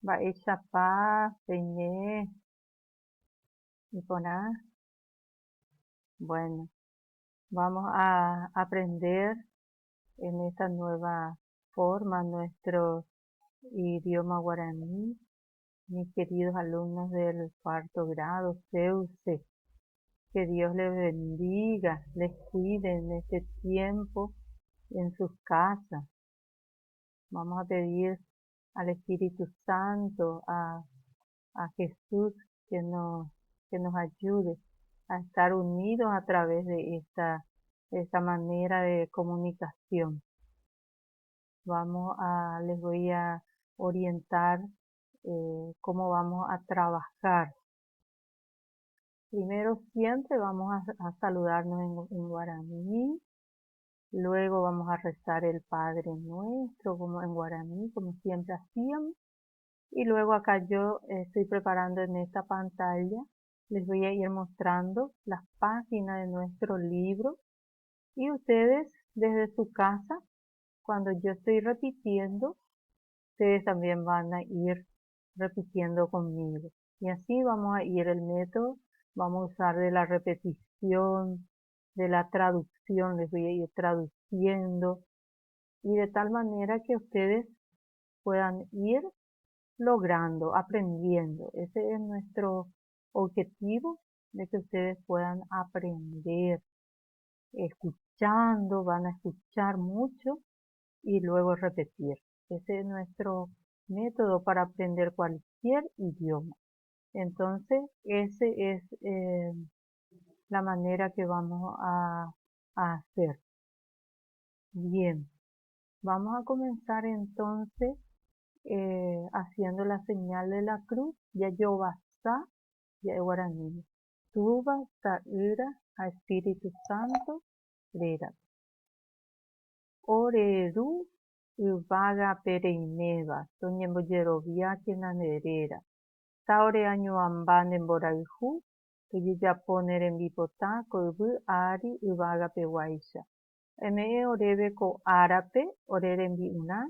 Mba'éichapa peime iporã? Bueno, vamos a aprender en esta nueva forma nuestro idioma guaraní, mis queridos alumnos del cuarto grado, CEUC. Que Dios les bendiga, les cuide en este tiempo en sus casas. Vamos a pedir al Espíritu Santo, a, a Jesús que nos, que nos ayude a estar unidos a través de esta, esta manera de comunicación. Vamos a, les voy a orientar eh, cómo vamos a trabajar. Primero siempre vamos a, saludarnos en, en guaraní, luego vamos a rezar el Padre Nuestro como en guaraní, como siempre hacíamos. Y luego acá yo estoy preparando en esta pantalla, les voy a ir mostrando las páginas de nuestro libro y ustedes desde su casa, cuando yo estoy repitiendo, ustedes también van a ir repitiendo conmigo. Y así vamos a ir el método, vamos a usar de la repetición, de la traducción, les voy a ir traduciendo y de tal manera que ustedes puedan ir logrando, aprendiendo. Ese es nuestro objetivo, de que ustedes puedan aprender escuchando, van a escuchar mucho y luego repetir. Ese es nuestro método para aprender cualquier idioma. Entonces, ese es eh, la manera que vamos a, hacer. Bien, vamos a comenzar entonces eh, haciendo la señal de la cruz, jajehovasa ja'e guaraníme, Túva, Ta'ýra ha Espíritu Santo rérape. Ore Ru yvágape reiméva, toñembojeroviákena nde réra. Ta ore añuãmba ne mborayhu, tojejapo ne rembipota ko yvy ári yvágapeguáicha. Eme'ẽ oréve ko árape ore rembi'urã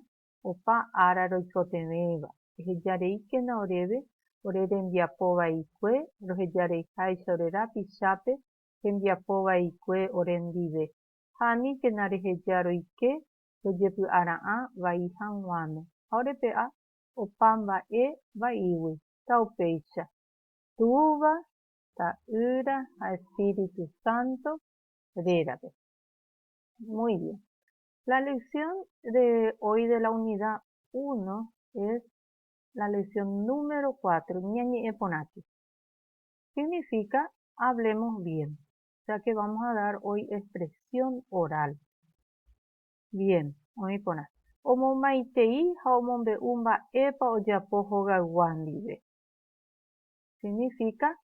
opa ára roikotevẽva. Ehejareíkena oréve ore rembiapo vaikue, rohejareiháicha ore rapichápe hembiapo vaikue orendive. Ha aníkena reheja roike rojepy'ara'ã vai hag̃uáme, ha orepe'a opa mba'e vaígui. Taupéicha. Túva, Ta'ýra ha Espíritu Santo rérape. Muy bien. La lección de hoy de la unidad 1 es la lección número 4, ñañe'ẽ porãke. Significa hablemos bien. O sea que vamos a dar hoy expresión oral. Bien, oĩ porã. Omomaitei ha omombe'u mba'épa ojapo hogaygua ndive. Significa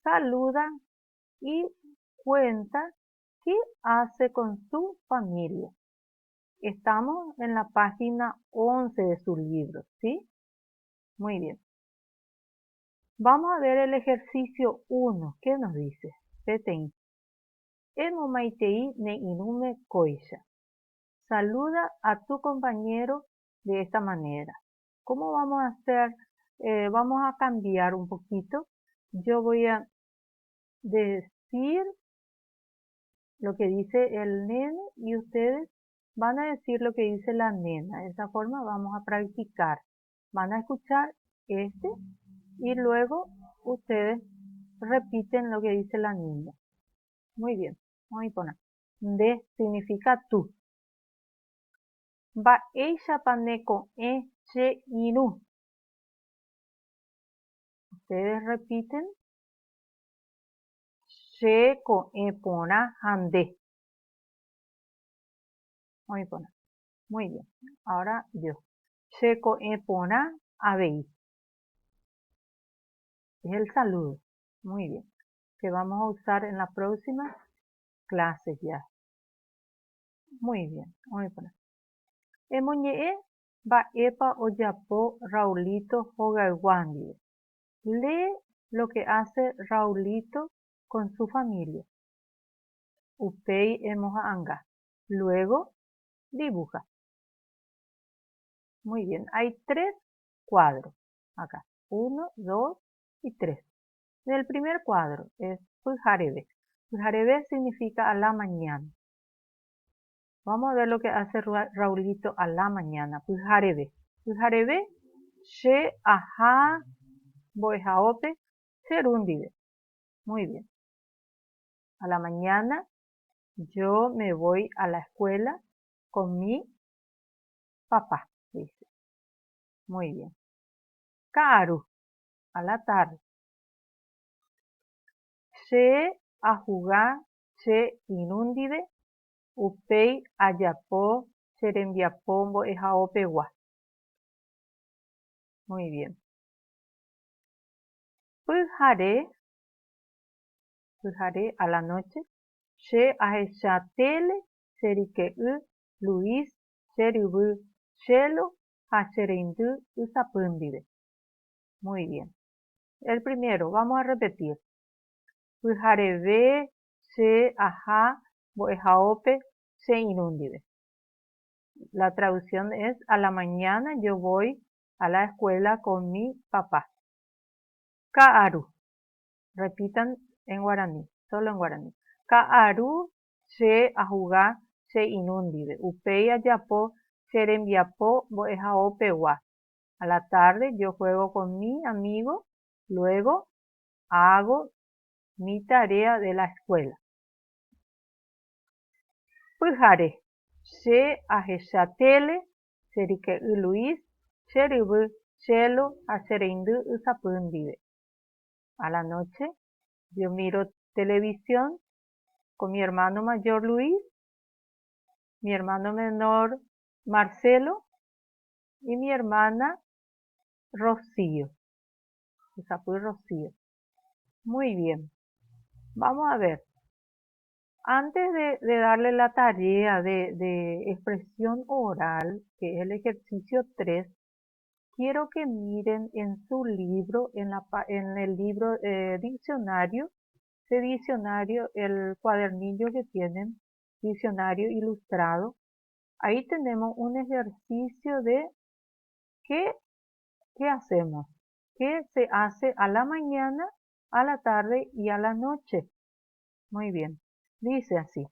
saluda y cuenta qué hace con su familia. Estamos en la página 11 de su libro, ¿sí? Muy bien. Vamos a ver el ejercicio 1. ¿Qué nos dice? Peteĩ. Emomaitei ne irũme kóicha. Saluda a tu compañero de esta manera. ¿Cómo vamos a hacer? Eh, vamos a cambiar un poquito. Yo voy a decir lo que dice el nene y ustedes van a decir lo que dice la nena. De esa forma vamos a practicar. Van a escuchar este y luego ustedes repiten lo que dice la niña. Muy bien, muy porã. Nde significa tú. Mba'éichapa ne ko'ẽ che irũ. Ustedes repiten Che ko'ẽ porã ha nde. Oĩ porã. Muy bien. Ahora yo. Che ko'ẽ porã avei. Es el saludo. Muy bien. Que vamos a usar en la próxima clase ya. Muy bien. Oĩ porã. Emoñe'ẽ mba'épa ojapo Raulito hogaygua ndive. Lee lo que hace Raulito con su familia. Upéi emoha'anga. Luego, dibuja. Muy bien. Hay tres cuadros. Acá, 1, 2 y 3. En el primer cuadro es Pyhareve. Pyhareve significa a la mañana. Vamos a ver lo que hace Raulito a la mañana. Pyhareve. Pyhareve, che aha mbo'ehaópe che ru ndive. Muy bien. A la mañana yo me voy a la escuela con mi papá, dice. Muy bien. Ka'aru, a la tarde. Che ahuga che irũ ndive, upéi ajapo che rembiapo mbo'ehaopegua. Muy bien. Pyhare, pyhare a la noche, che ahecha tele che ryke'y Luis, che ryvy Chelo ha che reindy Ysapy ndive. Muy bien. El primero, vamos a repetir. Pyhareve che aha mbo'ehaópe che irũ ndive. La traducción es a la mañana yo voy a la escuela con mi papá. Ka'aru. Repitan en guaraní, solo en guaraní. Ka'aru che ahuga che irũ ndive. Upéi ajapo che rembiapo mbo'ehaopegua. A la tarde yo juego con mi amigo, luego hago mi tarea de la escuela. Pyhare, che ahecha tele, che ryke'y Luis, che ryvy Chelo ha che reindy Ysapy ndive. A la noche yo miro televisión con mi hermano mayor Luis, mi hermano menor Marcelo y mi hermana Rocío. Ysapy Rocío. Muy bien. Vamos a ver. Antes de darle la tarea de expresión oral, que es el ejercicio 3, quiero que miren en su libro, en, la, en el libro diccionario, ese diccionario, el cuadernillo que tienen, diccionario ilustrado, ahí tenemos un ejercicio de qué hacemos, qué se hace a la mañana, a la tarde y a la noche. Muy bien, dice así.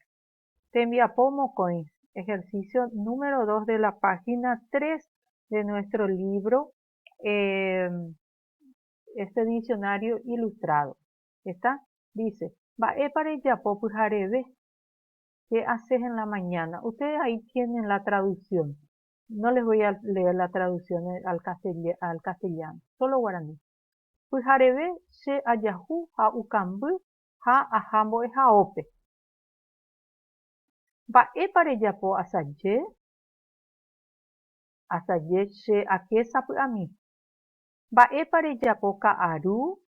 Tembiapo mokõi, ejercicio número 2 de la página 3 de nuestro libro, este diccionario ilustrado. ¿Está? Dice, mba'épa rejapo pyhareve. ¿Qué haces en la mañana? Ustedes ahí tienen la traducción. No les voy a leer la traducción al castellano, solo guaraní. Pyhareve che ajahu ha'u kamby ha aha mbo'ehaópe. Mba'épa rejapo asaje? Asaje che ake sapy'ami. Mba'épa rejapo ka'aru?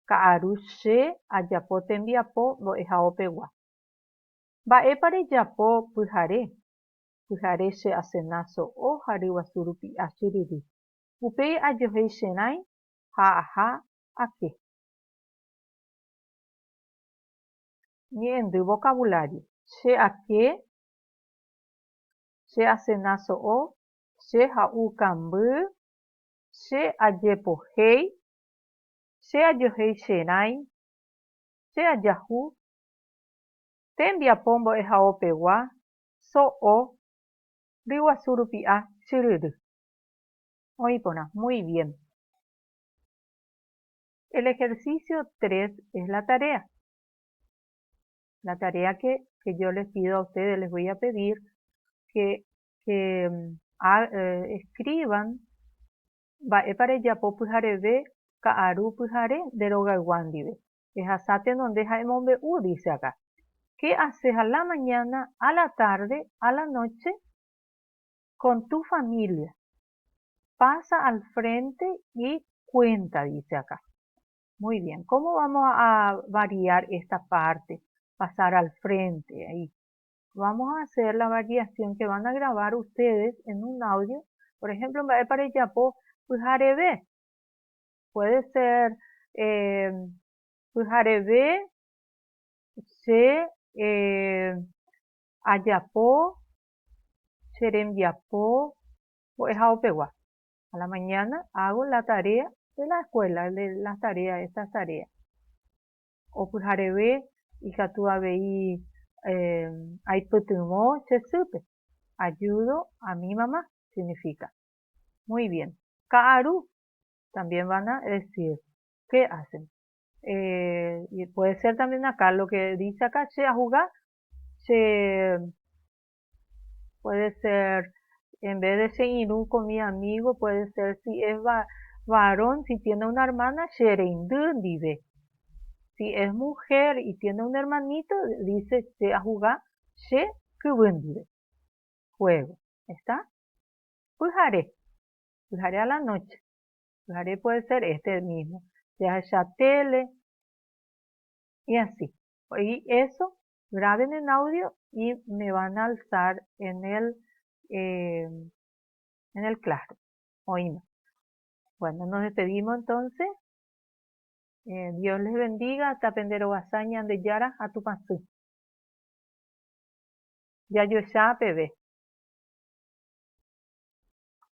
Ka'aru che ajapo tembiapo mbo'ehaopegua. Mba'épa rejapo pyhare? Pyhare che asena so'o ha ryguasu rupi'a chyryry. Upéi ajohéi che rãi ha aha ake. Ñe'ẽndy vocabulario. Che ake, che asena so'o, che ha'u kamby, che ajepohéi, che ajohéi che rãi, che ajahu, tembiapo mbo'ehaopegua, so'o, ryguasu rupi'a chyryry. Oĩ porã, muy bien. El ejercicio 3 es la tarea. La tarea que yo les pido a ustedes, les voy a pedir que escriban mba'épa rejapo pyhareve ka'aru pyhare nde rogaygua ndive. Ehasa tenonde ha emombe'u, dice acá. ¿Qué haces a la mañana, a la tarde, a la noche con tu familia? Pasa al frente y cuenta, dice acá. Muy bien, ¿cómo vamos a variar esta parte? Pasar al frente, ahí. Vamos a hacer la variación que van a grabar ustedes en un audio. Por ejemplo, mba'épa rejapo pyhareve. Puede ser pyhareve, che ajapo, che rembiapo, mbo'ehaopegua. A la mañana hago la tarea de la escuela, de las tareas, estas tareas. O pyhareve ikatu avei aipytyvõ che sýpe. Ayudo a mi mamá, significa. Muy bien. Ka'aru, también van a decir. ¿Qué hacen? Eh, y puede ser también acá lo que dice acá, che ahuga, che puede ser, en vez de che irũ con mi amigo, puede ser si es varón, si tiene una hermana, che reindy ndive. Si es mujer y tiene un hermanito, dice che ahuga, che kyvy ndive. Juego. ¿Está? Pyhare. Pyhare a la noche. Pyhare puede ser este mismo. Che ahecha tele y así. Y eso graben en audio y me van a alzar en el, eh, en el classroom. Oímos. Bueno, nos despedimos entonces. Eh, Dios les bendiga. Tapenderovasa Ñandejára ha Tupãsy. Jajoecha peve.